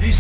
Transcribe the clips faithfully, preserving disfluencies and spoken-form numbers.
Aslam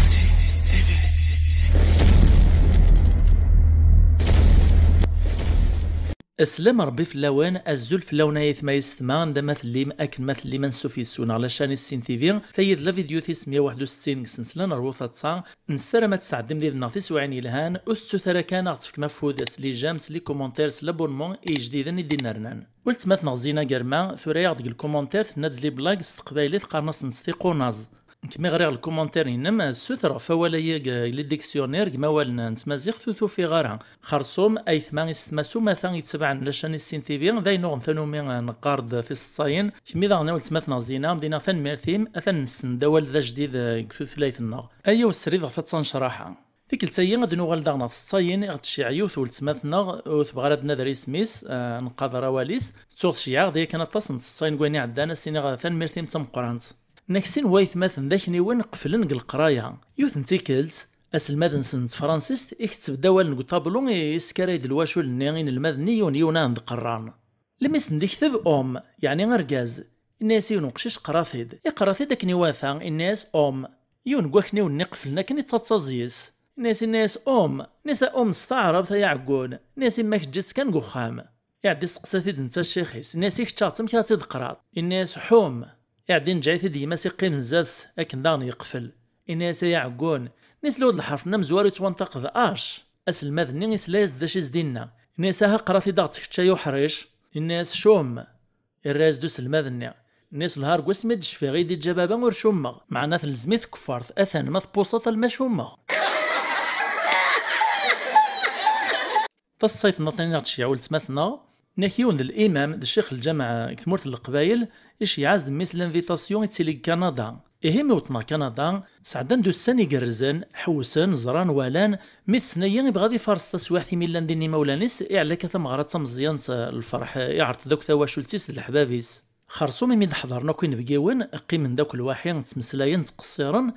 Rebbi fell-awen, azul fell-awen ay atma yessetma, anda ma tellim, akken ma tellim, ansuf yes-wen ɣer la chaîne Issin T V, tayi d la vidéo tis meyya u waḥed u settin deg sensla n Rwu Taḍsa. Nessaram ad tesɛeddim did-neɣ tiswiɛin yelhan, ur tettut ara kan ad aɣ-tefkem afud s les j'aime, s les commentaires, s l'abonnement i ijdiden i d-innernan. Weltma-tneɣ Zina Germa, tura-yaɣ-d deg lkumantir, tenna-d les blagues s teqbaylit, qqaren-asent tiqunaẓ. Nekk mi ɣriɣ lkumantir-inem, ssutreɣ ɣef wawal-agi deg le dictionnaire, deg mawalen n tmaziɣt, ur t-ufiɣ ara. Xerṣum, aytma, isetma s umata yettebɛen la chaîne Issin T V, d ayen uɣen tanumi neqqar-d tiseḍsayin. Kemmi daɣen a weltma-tneɣ Zina, am d-iniɣ tanemmirt-im, atan nessen-d awal d ajdid deg tutlayt-nneɣ. Ayaw srid ɣef taḍsa n ccraḥa. Tikkelt-agi ad nuɣal daɣen ɣer tseḍsayin i ɣ-d-tecceɛ yiwet n weltma-tneɣ, ur tebɣi ara ad d-nader isem-is, eh, nqader awal-is. Ttuɣ tceyyeɛ-aɣ-d yakan aṭas n tseḍsayin deg wayen iɛeddan, ad s-iniɣ tanemmirt-im d tameqqrant. Nnak sin waytmaten d akniwen qeflen deg leqraya. Yiwet n tikkelt, aselmad-nsen n tefransist iketteb-d awalen deg uṭablu, iskaray-d lwacul-nni inelmaden-nni yiwen yiwen ad d-qerran. Lmi sen-d-ikteb homme, yeɛni argaz, inna-yas yiwen uqcic qra-t-id. Iqra-t-id akken iwata, inna-yas homme. Yiwen n wakniwen-nni qeflen akken ittaṭṭaẓ yes. Inna-yas, inna-yas homme. Inna-yas a homme s taɛrabt ay aɛeggun. Inna-yas imma kečč-itt kan deg uxxam. Iɛeddi isteqsa-t-id netta ccix-is. Inna-yas i kečč aɣ-tt amek ara tt-id-qraḍ? Inna-yas ḥum. Iɛeddi neǧǧa-t-id yemma-s iqqim zdat-s akken daɣen yeqfel. Inna-yas ay aɛeggun. Inna-yas lwa d lḥerf-nni amezwaru yettwanṭaq d H. Aselmad-nni isla-yas-d d acu i s-d-inna. Inna-yas aha qra-t-id aɣ-tt kečč ay uḥric. Inna-yas cum. Irra-yas-d uselmad-nni. Inna-yas lhar deg wasmi d-cfiɣ i d-iǧǧa baba ur cummeɣ. Meɛna telzem-it tkeffart. Atan ma tpuṣaḍ alma cummeɣ. Taṣṣayt-nneɣ tani neɣ tceyyeɛ weltma-tneɣ, nnak yiwen d l'imam, d ccix n lǧameɛ deg tmurt n Leqbayel, iceyyeɛ-as-d mmi-s l'invitation i ttili deg Kanada. Ihi mi wwḍen ɣer Kanada, sɛeddan-d ussan igerrzen, ḥewsen, ẓran, walan, mi d snat-agi ibɣa ad ifares taswiɛt imi llan din imawlan-is, iɛella akka tameɣra d tameẓyant, eh, lferḥ, eh, iɛreḍ-d akk tawacult-is d leḥbab-is. Xerṣum imi d-ḥeḍren akk inebgiwen, qqimen-d akk lwaḥi, ttmeslayen, ttqeṣṣiren.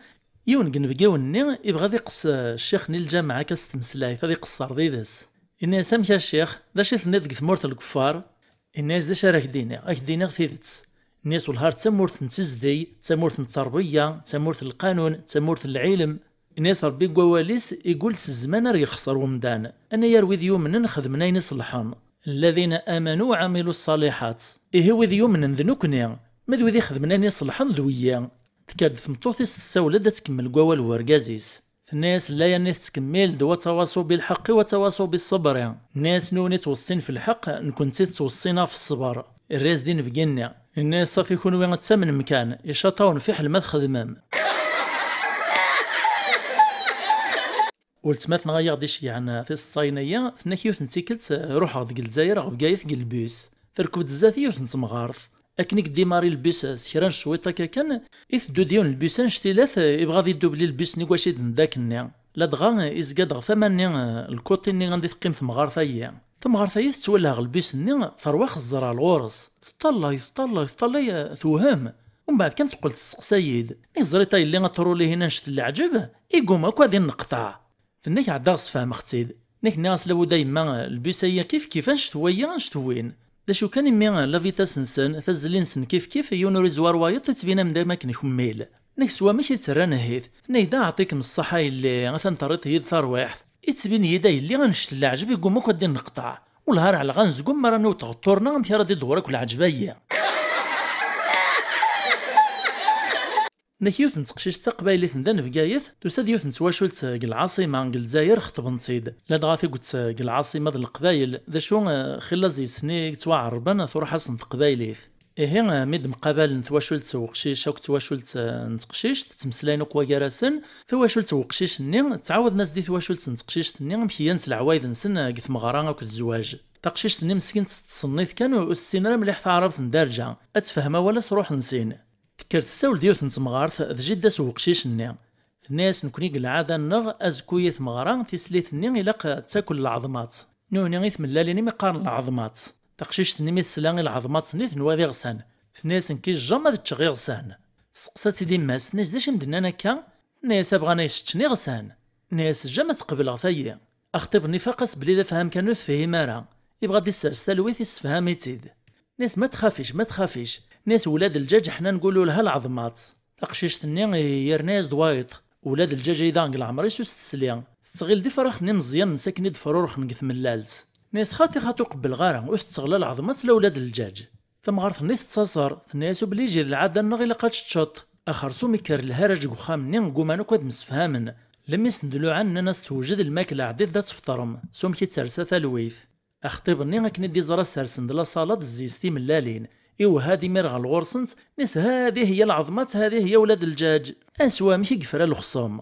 Yiwen deg inebgiwen-nni ibɣa ad iqeṣ, eh, ccix-nni n lǧameɛ akka s tmeslayt, ad iqeṣṣer did-s. Inna-yas amek a ccix, d acu i tenniḍ deg tmurt n lkeffar? Inna-yas d acu ara k-d-iniɣ, ad k-d-iniɣ tidet. Inna-yas welhar d tamurt n tezdeg, d tamurt n tterbiya, d tamurt n lqanun, d tamurt n lɛilem. Inna-yas Rebbi deg wawal-is, igul s zzman ar yexṣer wemdan. Anayer wid yumnen xedmen ayen iṣelḥen. Lladina amanu wa amilu ṣṣaliḥat. Ihi wid yumnen d nekkni, ma d wid ixedmen ayen iṣelḥen d wiyi. Tekker-d tmeṭṭut-is tessawel-d ad tkemmel deg wawal n urgaz-is. Tenna-yas llayan-nni tettkemmil-d wa tawaṣu bilḥeqqi wa tawaṣu biṣṣebri. Tenna-yas nutni ttweṣṣin f lḥeqq, nekkenti tettweṣṣin ɣef ṣṣber. Irra-yas-d inebgi-nni. Inna-yas ṣafi kunwi ad tamnem kan, icaṭ-awen fiḥel ma txedmem. Weltma-tneɣ ay aɣ-d-iceyyɛen tiseḍsayin-agi, tenna-k yiwet n tikkelt, ruḥeɣ deg Lezzayer ɣer Bgayet deg lbus. Terkeb-d zdat yiwet n temɣart. Akken i yedimari lbus s kra n cwiṭ akka kan, iteddu-d yiwen n lbus annect-ilat, ibɣa ad idubli lbus-nni deg wacu i d-nedda akkenni. Ladɣa izga-d ɣer tama-nni, lkuṭi-nni anda i teqqim temɣart-ayi. Tamɣart-ayi tettwali ɣer lbus-nni, terwa xeẓẓer ɣer ɣur-s. Teṭṭalay, teṭṭalay, teṭṭalay, tewhem. Umbeɛd kan teqqel testeqsa-yi-d. Nek ẓriḍ a yelli aṭruli-hin annect n leɛǧeb, iguma akk ad inneqṭeɛ. Tenna-k ɛeddaɣ sfehmeɣ-tt-id. Nek nniɣ-as labud a yemma, lbus-ayi kif kif annect n waya annect n win. D acu kan imi la vitesse-nsen, tazzli-nsen kif kif, yiwen ur izwar wayeḍ, ittbin-am-d am akken kemmil. Nek s wamek i tterran ahit. Tenna-yi-d aɛṭikem ṣṣeḥḥa a yelli, atan terriḍ-iyi-d tarwiḥt. Ittbin-iyi-d a yelli annect n leɛǧeb iguma akk ad d-inneqṭeɛ. Wellah ar ɛelɣa anezgum mi ara niweḍ ɣer ṭṭurna amek ara d-idewwer akk leɛǧeb-ayi. Nek yiwet n teqcict d taqbaylit n da n Bgayet, tusa-d yiwet n twacult deg lɛaṣima, deg Lezzayer, xeṭben-tt-id. Ladɣa tiget deg lɛaṣima d Leqbayel, d acu, eh, xilla zi-sen i yettwaɛerben, truḥ-asen teqbaylit. Ihi, eh, mi d-mqabalen twacult n uqcic akked twacult, eh, n teqcict, ttmeslayen akk wagar-asen, tawacult n uqcic-nni, ttɛawden-as-d i twacult n teqcict-nni amek llan s leɛwayed-nsen, eh, deg tmeɣra akked zzwaǧ. Taqcict-nni meskint tettṣennit kan, ur tessin ara mliḥ taɛrabt n ddarǧa, ad tefhem awal-as ruḥen sin. Tekker tessawel d yiwet n temɣart, d jidda-s n weqcic-nni. Tenna-yas nekkni deg lɛada-nneɣ, azekku i tmeɣra, tislit-nni ilaq ad takel lɛeḍmat. Nutni i tmellalin imi qqaren lɛeḍmat. Taqcict-nni mi tesla i lɛeḍmat-nni tenwa d iɣsan. Tenna-yas nekki jjam ad ččeɣ iɣsan. Testeqsa-tt-id yemma-s, tenna-yas d acu i m-d-nnan akka? Tenna-yas a bɣan ay s-ččen iɣsan. Tenna-yas jjam ad tt-qebleɣ tayi. Axṭib-nni ifaq-as belli d afham kan ur tefhim ara. Ibɣa ad d-issers talwit issefham-itt-id. Nni-as ma txafic, ma txafic. Nni-as wlad lǧaǧ ḥna nqul ulha lɛeḍmat. Taqcict-nni yerna-yas-d wayeḍ. Ula d lǧaǧ-ayi daɣen deg leɛmer-is ur s-tesli. Tettɣil d ifraxen imeẓyanen s akken i d-fruṛxen deg tmellalt. Nni-as: "Xaṭi, xaṭi, ur qebbleɣ ara, ur tettɣelli lɛeḍma-s la ula d lǧaǧ." Tamɣart-nni tettaẓer, tenna-as: "Obligi, d lɛada-nneɣ, ilaq ad teččeḍ." Axersum ikker lharaǧ deg uxxam-nni, gguman akk ad msefhamen. Lemmi sen-d-luɛan, nnan-as: "Tewjed lmakla, ɛeddi-d ad tefṭrem." Sum ki tersa talwit. Axṭib-nni akken i d-iẓra sersen-d la salade, zzis timellalin. Iwehha-d imir ɣer ɣur-sent, nni-as: "Hadi hiya lɛeḍmat, hadi hiya ula d lǧaǧ. Aswa amek i yefra lexṣem."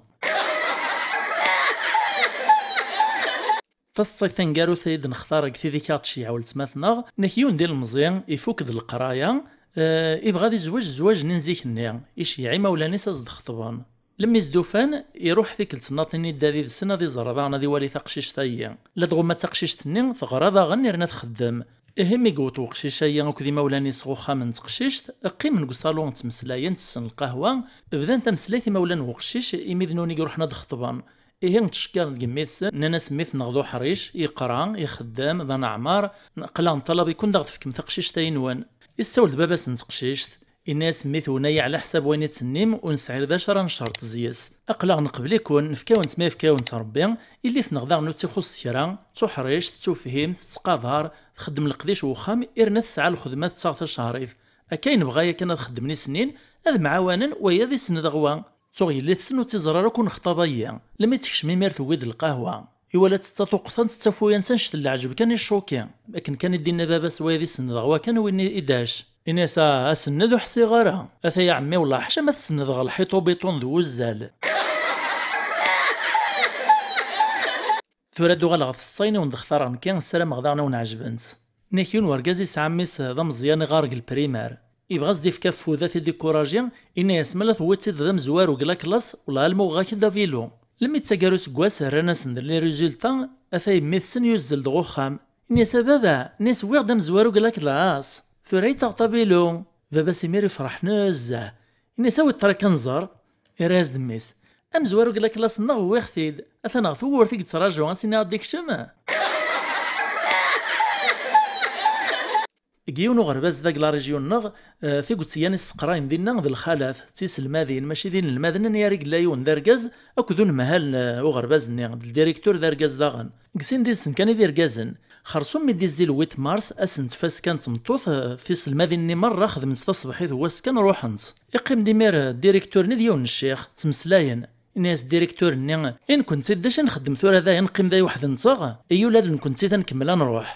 Taseṭṭayt taneggarut ay d-nextar deg tid i k-aɣ-d-tceyyeɛ weltma-tneɣ, nek yiwen d ilemẓi, ifuk-d leqraya, eh, ibɣa ad izweǧ zzwaǧ-nni n zik-nni, iceyyeɛ imawlan-is ad s-d-xeṭben. Lemmi s-d-ufan, iruḥ tikkelt nnaṭ-nni idda did-sen ad iẓer daɣen ad iwali taqcict-ayi. Ladɣa ma d taqcict-nni, teɣra daɣen irna txeddem. Ihi mi yewweḍ weqcic-ayi akked imawlan-is ɣer uxxam n teqcict, qqimen deg uṣalu ttmeslayen, tessen lqahwa, bdan tameslayt imawlan n weqcic imi d nuni i iruḥen ad d-xeṭben. Ihi ttcekkiren deg mmi-tsen, nnan-as: "Mmi-tneɣ d uḥric, yeqra, ixeddem, d aneɛmar, aql-aɣ neṭṭalab-iken d aɣ-tefkem taqcict-ayi-nwen." Issawel-d baba-s n teqcict, inna-as: "Mmi-twen-ayi ɛla ḥsab wayen i ttennim, ur nesɛi d acu ara ncerṭ zzi-s. Aql-aɣ neqbel-iken, nefka-wen-tt ma yefka-wen-tt Rebbi, yelli-tneɣ daɣen ur tt-ixuṣṣ kra, d tuḥrict, d tufhimt, tettqadar, txeddem leqdic n wexxam, irna tesɛa lxedma tettaɣ tacehrit. Akka i nebɣa yakan ad xeddmen i snin, ad mɛawanen, waya d isenned ɣer wa." Ttuɣ yelli-tsen ur tt-iẓra ara akk unexṭab-ayi. Lemmi tekcem imir tewwi-d lqahwa. Iwala-tt d taṭuqtant d tafuyant annect n leɛǧeb kan i ccuki. Akken kan i d-inna baba-s waya d isenned ɣer wa kan win i dac. Ini-as: "Ah, asenned ur ḥsiɣ ara. Ataya ɛemmi, wellah ḥaca ma tsenned ɣer lḥiṭ ubiṭun d wuzzal." Tura ad uɣaleɣ ɣer tseṭṭayin i wen-d-xtareɣ nekki, ssarameɣ daɣen a wen-ɛejbent. Nek yiwen wergaz yesɛa mmi-s d ameẓyan iɣar deg lprimar. Ibɣa ad s-d-ifk afud, ad t-id-ikuraji, ini-as: "Ma la tewwiḍ-tt-id d amezwaru deg la classe, wellah alma uɣeɣ-ak-d avilu." Lemmi d taggara useggas, rran-asen-d les résultats, ata yemmi-tsen yuzzel-d ɣer uxxam. Ini-as: "A baba, ini-as wwiɣ-d amezwaru deg la classe. Tura i ttaɣeḍ avilu." Baba-s imir ifreḥ nezzeh. Ini-as: "Awi ṭṭrad kan nẓer." Irra-yas-d mmi-s: "Amezwaru deg la classe-nneɣ wwiɣ-t-id. Atan ɣer tewwurt i yettraǧu, ad s-iniɣ ad d-ikcem." Deg yiwen uɣerbaz da deg la région-nneɣ, eh, tiget yan isseqrayen dinna d lxalat, d tiselmadin, mačči d inelmaden, nya ara yella yiwen d argaz akked unemhal n, eh, uɣerbaz-nni, d ldirektur d argaz daɣen. Deg sin did-sen kan i d irgazen. Xersum mi d-izzi le huit mars, ass n tfaska n tmeṭṭut, eh, tiselmadin-nni merra xedment taṣebḥit n wass kan ruḥent. Iqqim-d imir, eh, ddirektur-nni d yiwen n ccix, ttmeslayen. Ini-as ddirektur-nni: "I nekkenti d acu i nxeddem tura da, i neqqim da weḥd-nteɣ? I ula d nekkenti da nkemmel ad nruḥ."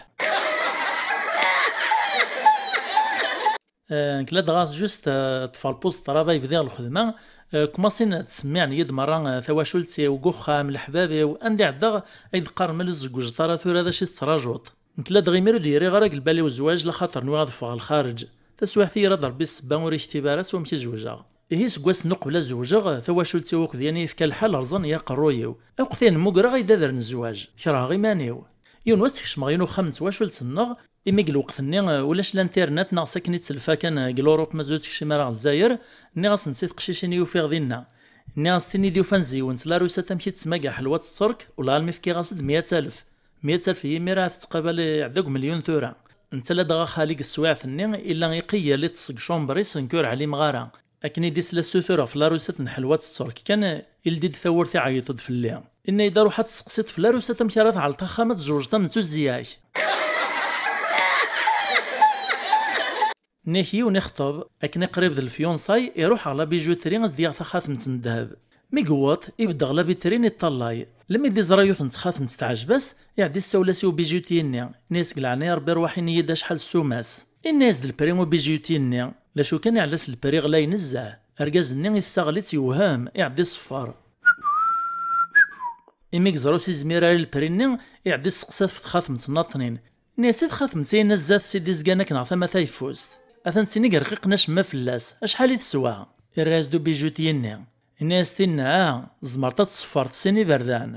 Eh, nekk ladɣa juste, eh, ṭṭfeɣ lpuz n ṭṭrabay, bdiɣ lxedma, eh, kmasin ttsemmiɛen-iyi-d merra, eh, tawacult-iw, deg uxxam, leḥbab-iw, anda i ɛeddaɣ, ay d-qqaren: "Ma ur tzeggujteḍ ara tura, d acu i tettṛajuḍ?" Nekk ladɣa imir ur d-yerriɣ ara deg lbal-iw zzwaǧ, laxaṭer nwiɣ ad ffɣeɣ ɣer lxareǧ. Taswiɛt-iyi, irad Rebbi ssebba ur iktib ara s wamek i zewǧeɣ. Ihi seg wass-nni uqbel ad zewǧeɣ, tawacult-iw akked yan i yefka lḥal rẓan-iyi aqerruy-iw. Akk ayen mmugreɣ ay d ader n zzwaǧ. Kerheɣ iman-iw. Yiwen wass kecmeɣ yiwen uxxam n twacult-nneɣ, imi deg lweqt-nni, eh, ulac l'internet neɣ s akken i ttelfa kan, eh, deg l'Europe mazal ur tekcim ara ɣer Lezzayer, nniɣ-asent i teqcicin i ufiɣ dinna. Nniɣ-as: "Tin i d-yufan zziwent, la Rusat amek i tettmaga ḥelwa n Tterk, wellah almi fkiɣ-as-d meyya alef." Meyya alef yimir ahat tettqabal iɛedda deg umelyun tura. Netta ladɣa xali deg teswiɛt-nni, illa iqeyyel iṭṭes deg chambre-is, nekk ur ɛlimeɣ ara. Akken i d-isla ssutur ɣef la Rusat n ḥelwa n Tterk kan, ildi-d tawwurt iɛeyyeḍ-d fell-i. Inna-yi-d: "Aruḥ ad testeqsiḍ ɣef la Rusat amek ara teɛleḍ axxam ad tezweǧ tamettut zik." Nnek yiwen ixṭeb, akken i qrib d lfyunṣay, iruḥ ɣer la bijouterie ad s-d-yaɣ taxatemt n ddheb. Mi yewweḍ, ibedd ɣer la vitrine iṭṭalay. Lemmi d-iẓra yiwet n txatemt teɛjeb-as, iɛedda issawel-as i ubijoutier-nni. Inna-yas: "Deg leɛnaya Rebbi, rwaḥ ini-yi-d acḥal ssuma-s." Inna-yas-d lpri ubijoutier-nni. D acu kan, iɛella s lpri ɣlay nezzeh. Argaz-nni issaɣel-itt yewhem, iɛedda iṣeffer. Imi yeẓra ur s-izmir ara i lpri-nni, iɛedda isteqsa ɣef txatemt nnaṭnin. Inna-yas: "I txatemt-ayi n zdat s i d-izgan akken ɣer tama tayeffust? Atan d tin i yerqiqen acemma fell-as, acḥal i teswa?" Irra-yas-d ubijoutier-nni. Inna-yas: "Tinna, tzemreḍ ad tṣeffreḍ sin iberdan."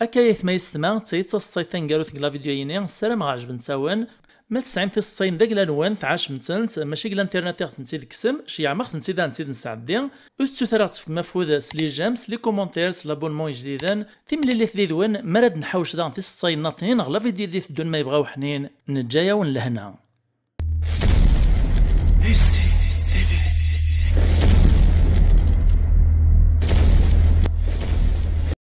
Akka ay atma yessetma, d tayi d taseḍsayt taneggarut deg la vidéo-yini, ssarameɣ ɛejbent-awen. Ma tesɛim tiseḍsayin d agla-nwen, tɛacem-tent, mačči deg l'internet i ɣ-tent-id-tekksem, ceyyɛem-aɣ-tent-id ad tent-id-nesɛeddi. Ur tettut ara ad ɣ-tefkem afud s les j'aime, s les commentaires, s les abonnements ijdiden. Timlilit did-wen, mi ara d-nḥawec daɣen tiseḍsayin nnaṭnin ɣer la vidéo i d-iteddun ma yebɣa uḥnin, neǧǧa-yawen lehna.